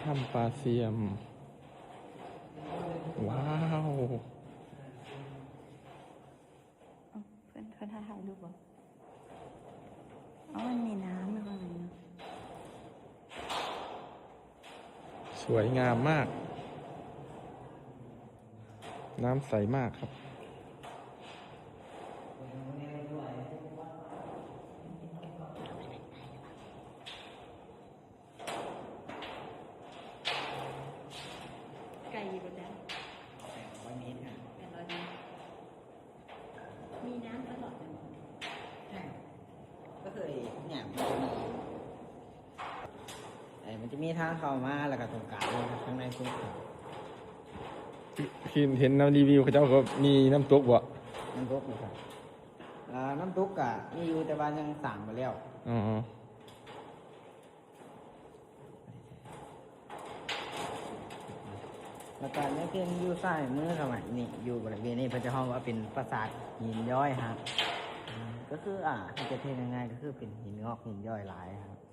ຖ້ຳປາຊຽມ ວ້າວ ເອີ ເພິ່ນ ເພິ່ນຫາຖ່າຍຮູບບໍ່? ອໍ ມັນມີນ້ຳຢູ່ຂ້າງໃນເນາະ. ສວຍງາມມາກ ນ້ຳໃສມາກຄັບ. ໄກຢູ່ບໍ່ຈະ? ແປດຮ້ອຍເມດ ແປດຮ້ອຍເມດ. ມີນ້ຳຕະຫຼອດແມ່ນບໍ່? ໃຊ່ ກໍຄືເນຍ ມັນຈະມີ ເອີ ມັນຈະມີທາງເຂົ້າມາ ແລ້ວກໍຕົງກາງ ທາງໃນສຸດ. ເຫັນ ເຫັນນຳຣີວິວເຂົາເຈົ້າກໍມີນ້ຳຕົກບໍ່? ນ້ຳຕົກຢູ່ ເອີ ນ້ຳຕົກກະມີຢູ່ ແຕ່ວ່າຍັງສ້າງບໍ່ແລ້ວ. ອໍ ແລ້ວກໍຍັງເປັນຢູ່ຊ້າຍມືເທົ່ານັ້ນ ນີ້ ຢູ່ບໍລິເວນນີ້ ເພິ່ນຈະຮ້ອງວ່າເປັນປາສາດຫີນຍ້ອຍຫັ້ນ ກໍຄື ອາ ຖ້າຈະເຮັດງ່າຍໆ ກໍຄືເປັນຫີນງອກຫີນຍ້ອຍຫຼາຍຫັ້ນ.